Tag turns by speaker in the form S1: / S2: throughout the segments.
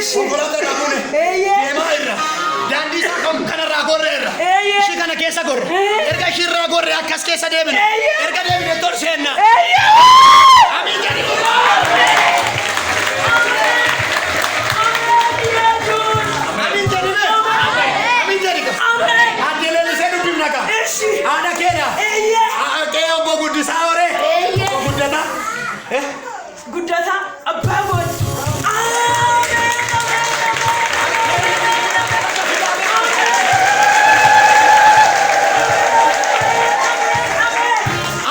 S1: Ishi.
S2: Konkolaataa irraa buune.
S1: Eeyyee.
S2: Deemaa irra. Daandii isaa kan kanarraa gorre irra.
S1: Eeyyee.
S2: Ishii kana keessa gorre.
S1: Eeyyee.
S2: Erga ishii irraa gorre akkas keessa deemine.
S1: Eeyyee.
S2: Erga deemine tol seenna.
S1: Eeyyee.
S2: Amiin jedhi. Amiin jedhi mee. Amiin jedhi.
S1: Ameen.
S2: Aadde Leellisee dubbifna kaa.
S1: Ishi.
S2: Haadha keedha.
S1: Eeyyee.
S2: Qe'ee obbo Guddisaa horee.
S1: Eeyyee.
S2: Obbo Guddataa. Eh?
S1: Guddataa abbaa kooti. Ameen.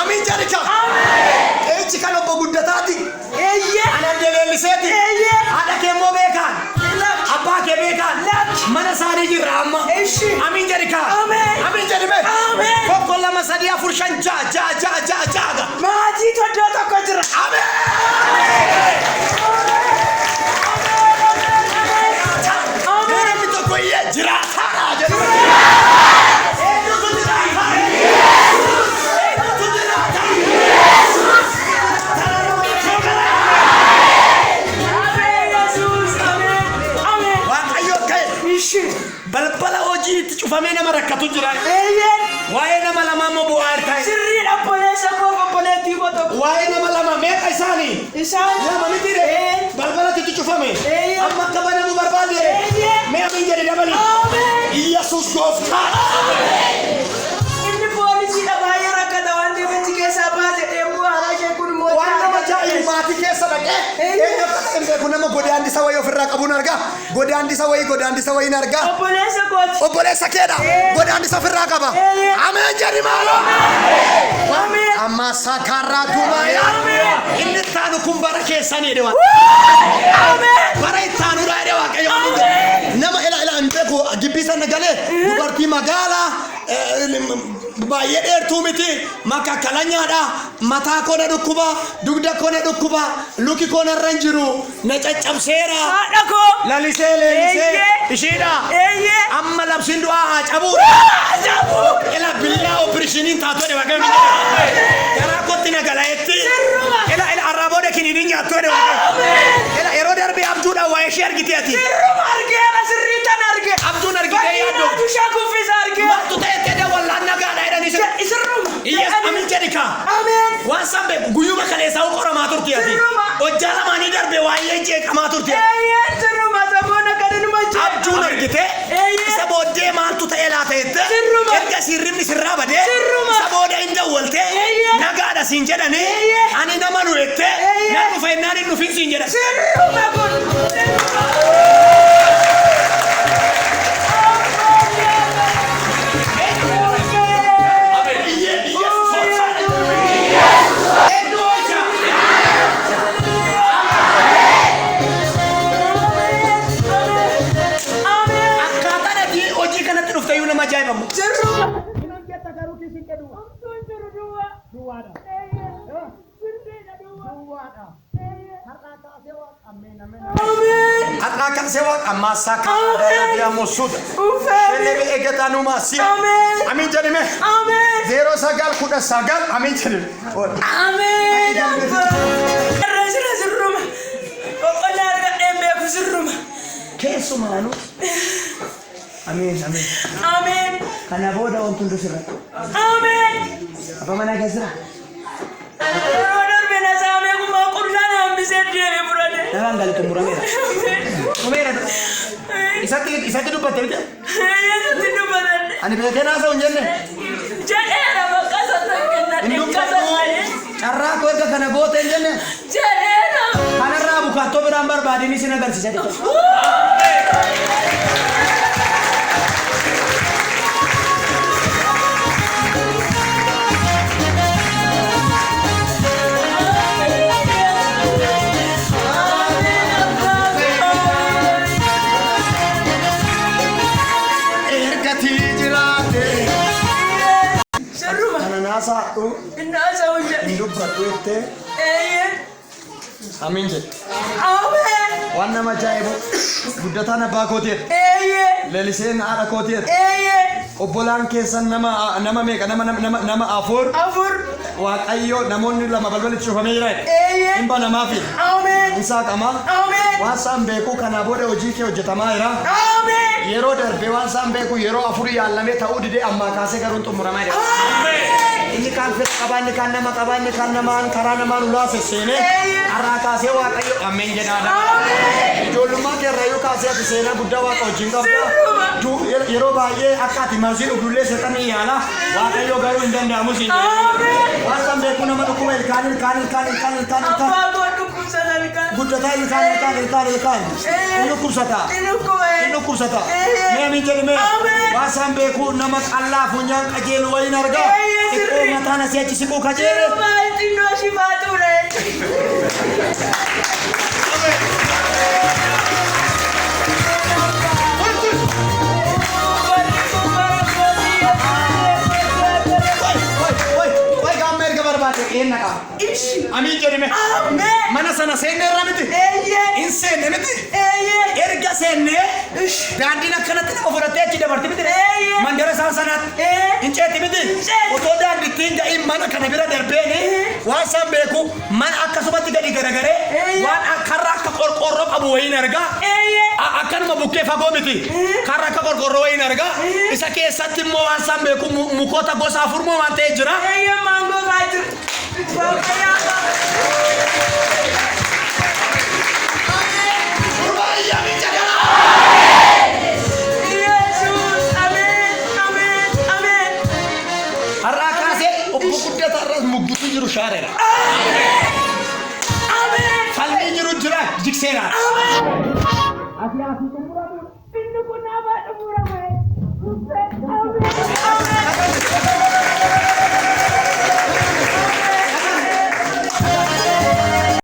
S2: Amiin jedhi kaa. Qe'ichi kan obbo Guddataati.
S1: Eeyyee.
S2: Ana Aadde Leelliseeti.
S1: Eeyyee.
S2: Haadha kee immoo beekaan.
S1: Lakki.
S2: Abbaa kee beekaan.
S1: Lakki.
S2: Mana isaanii jirra amma.
S1: Ishi.
S2: Amiin jedhi kaa.
S1: Ameen.
S2: Amiin jedhi mee.
S1: Ameen.
S2: Tokko lama sadii afur shan ja'a ja'a ja'a ja'a ja'a ga.
S1: Maatii iddoo tokko jira.
S2: Ameen.
S1: Ameen.
S2: Namni tokko iyyee jiraataadha jedhu. Eenyutu jiraata? Eenyutu jiraata?
S1: Ameen Yesuus. Ameen. Ameen.
S2: Waaqayyo ka'e
S1: Ishi.
S2: balbala hojii itti cufamee nama rakkatu jira.
S1: Eeyyee.
S2: Waa'ee nama lamaa immoo bu'aa hirtaa.
S1: Sirriidha obboleessa koo obboleettii koo tokko.
S2: Waa'ee nama lama meeqa isaanii?
S1: Isaan.
S2: Lama miti re.
S1: Ee.
S2: Balbalatti itti cufame.
S1: Eeyyee.
S2: Amma akka banamu barbaade.
S1: Eeyyee.
S2: Mee amiin jedhi dabali.
S1: Ameen.
S2: Iyyasuus gooftaadha.
S1: Inni poolisiidha baay'ee rakkata waan ta'eef achi keessaa baase deemuu haadha ishee kun immoo.
S2: Waan nama ajaa'ibu maatii keessa dhaqee
S1: Eeyyee.
S2: eenyu akka ta'e hin beeku nama godaannisa wayii ofirraa qabuun argaa. Godaannisa wayii godaannisa wayiin argaa.
S1: Obboleessa kooti.
S2: Obboleessa keedha.
S1: Ee.
S2: Godaannisa ofirraa qaba.
S1: Eeyyee.
S2: Ameen jedhi maaloo.
S1: Ameen.
S2: Amma sakaarraa duumaa
S1: Ameen.
S2: Inni ittaanu kun bara keessanii jedhe waan.
S1: Ameen.
S2: Bara ittaanuudha jedhe Waaqayyo.
S1: Ameen.
S2: Nama ila ila hin beeku gibbii sana galee dubartii magaalaa baay'ee dheertuu miti makakkalanyaadha mataa koo na dhukkuba dugda koo na dhukkuba luki koo narra hin jiru na caccabseera
S1: Haadha koo.
S2: lalisee leellisee
S1: Eeyyee.
S2: ishiidha
S1: Eeyyee.
S2: amma labsiin du'aa haa cabuudha
S1: Ajaa'ibu.
S2: ila billaa opereeshiniin taatu jedhe Waaqayyo garaa kootti na galaetti
S1: Sirruma.
S2: ila ila arraa booda kiniiniin nyaattu jedhe Waaqayyo ila yeroo darbe abjuudhaan waa'ee ishee argite ati
S1: Sirruma argeera sirrii tan arge.
S2: abjuun argitee yaaddu
S1: Baay'inaatu ishee kuffisa argeera.
S2: Maaltu ta'e ta'e wallaan nagaadha jedhanii sin
S1: Sirruma.
S2: Iyyees amiin jedhi kaa.
S1: Ameen.
S2: Waan san beeku guyyuma kaleessaa qoramaa turte ati.
S1: Sirruma.
S2: Hojjaa lamaanii darbe waa'ee jeeqamaa turte.
S1: Eeyyee sirruma saboon akka dhuma jeeqa.
S2: Abjuun argite
S1: Eeyyee.
S2: isa booddee maaltu ta'e laata jette
S1: Sirruma.
S2: erga sirribni sirraa badee
S1: Sirruma.
S2: isa booda hin dawwalte
S1: Eeyyee.
S2: nagaadha siin jedhanii
S1: Eeyyee.
S2: ani nama nu jette
S1: Eeyyee.
S2: nan dhufa jennaan hin dhufin siin jedhan.
S1: Sirruma kun. Sirruma.
S2: Iyyee Iyyesuus gooftaadha. Eenyu oolcha?
S1: Ameen.
S2: Akkaataan ati hojii kanatti dhufte iyyuu nama ajaa'ibamu.
S1: Sirruma.
S2: Hin hojjetta garuu kiisiin kee duwwaa.
S1: Hamtuun jiru duwwaa.
S2: Duwwaadha.
S1: Eeyyee. Sirriidha duwwaa.
S2: Duwwaadha.
S1: Eeyyee.
S2: Har'aa kaasee waaqa ameen ameen.
S1: Ameen.
S2: Har'aa kaasee waaqa ammaa saaka
S1: Ameen.
S2: daamusuudha.
S1: Ufee.
S2: Shelebe eegatanumaa si'a.
S1: Ameen.
S2: Amiin jedhime.
S1: Ameen.
S2: 0919 amiin jedhime.
S1: Ameen. Irra jira sirruma. Boqonnaa argadheen beeku sirruma.
S2: Keessumaanuu. Ameen ameen.
S1: Ameen.
S2: Kana booda wanti hundi sirra.
S1: Ameen.
S2: Abbaa manaa keessa jira.
S1: Yeroo darbe na saamee gumaa qullaa na hambisee deeme fudhate.
S2: Nagaan galu xumurameera. Xumeera. Isatti isatti dubbatte miti.
S1: Yesuutti dubbatan.
S2: Ani beekee naasa'u hin jenne.
S1: Jedheera bakka sattan kennadhe
S2: Hin
S1: akkasa
S2: dubbadhu.
S1: ta'e.
S2: Carraa koo erga kana goote hin jenne.
S1: Jedheera.
S2: Kanarraa abukaattoo biraan barbaadin isin agarsiisa jechuudha. Ergatii jiraate.
S1: Sirruma.
S2: Kana naasaadhu
S1: Inni haasa'u hin jedhe.
S2: hin dubbadhu jettee
S1: Eeyyee.
S2: amiin jedhe.
S1: Ameen.
S2: Waan nama ajaa'ibu guddataan abbaa kootiidha.
S1: Eeyyee.
S2: Leeliseen haadha kootiidha.
S1: Eeyyee.
S2: Obbolaan keessan nama nama meeqa nama nama nama afur
S1: Afur.
S2: Waaqayyo namoonni lama balbalichi cufamee jira.
S1: Eeyyee.
S2: Hin banamaafi.
S1: Ameen.
S2: Hin saaqamaa.
S1: Ameen.
S2: Waan isaan beeku kanaa booda hojii kee hojjetamaa jira.
S1: Ameen.
S2: Yeroo darbe waan isaan beeku yeroo afurii yaallamee ta'uu didee ammaa kaasee garuu hin xumuramaa jira.
S1: Ameen.
S2: Inni kaan fira qabaa, inni kaan nama qabaa, inni kaan namaan karaa namaan ulaa sesseenee
S1: Eeyyee.
S2: har'aa kaasee Waaqayyo ameen jedhaadha.
S1: Ameen.
S2: Ijoollummaa kee irraa yoo kaasee ati seenaa guddaa Waaqa wajjin qabda.
S1: Sirruma.
S2: Yeroo baay'ee akka ati marsii dhugdullee seexanni yaala. Waaqayyo garuu hin danda'amu siin jedhe.
S1: Ameen.
S2: Waan isaan beeku nama dhukkuba ilkaan ilkaan ilkaan ilkaan ilkaan ilkaan
S1: Abbaa koo dhukkubsata ilkaan.
S2: guddataa ilkaan ilkaan ilkaan ilkaan
S1: Eeyyee.
S2: hin dhukkubsata.
S1: Inni dhukkuba.
S2: Hin dhukkubsata.
S1: Eeyyee.
S2: Mee amiin jedhi mee.
S1: Ameen.
S2: Waan isaan beeku nama qallaa funyaan qajeelu wayiin argaa.
S1: Eeyyee,
S2: Xiqqoo
S1: sirrii.
S2: mataan asii achi siquu kajeele.
S1: Sirruma xinnoo shifaatuudha jechuudha.
S2: Qoy qoy qoy qoy gaamma erga barbaade qeen naqa.
S1: Ishi.
S2: Amiin jedhi mee.
S1: Ameen.
S2: Mana sana seenne irra miti.
S1: Eeyyee.
S2: Hin seenne miti.
S1: Eeyyee.
S2: Erga seennee
S1: Ishi.
S2: daandiin akkanatti nama fudhattee achi dabarti miti.
S1: Eeyyee.
S2: Mandara isaan sanaatti.
S1: Ee.
S2: Hin ceeti miti.
S1: Hin ceeti.
S2: Otoo daandittiin ga'iin mana kana bira darbeeni waan isaan beeku mana akkasumatti gadi garagaree
S1: Eeyyee.
S2: waan karra akka qorqoorroo qabu wayiin argaa.
S1: Eeyyee.
S2: Akkanuma bukkee fagoo miti. Karra akka qorqoorroo wayiin argaa. Isa keessatti immoo waan isaan beeku mukoota gosa afur moo waan ta'e jira.
S1: Eeyyee maangoo kaa jiru. Yesuus. Ameen. Ameen. Ameen.
S2: Har'aa kaasee obbo Guddataa irras muggutii jiru shaareera.
S1: Ameen.
S2: Falmii jiru jira jigseera.
S1: Inni kun nama xumurame. Ameen.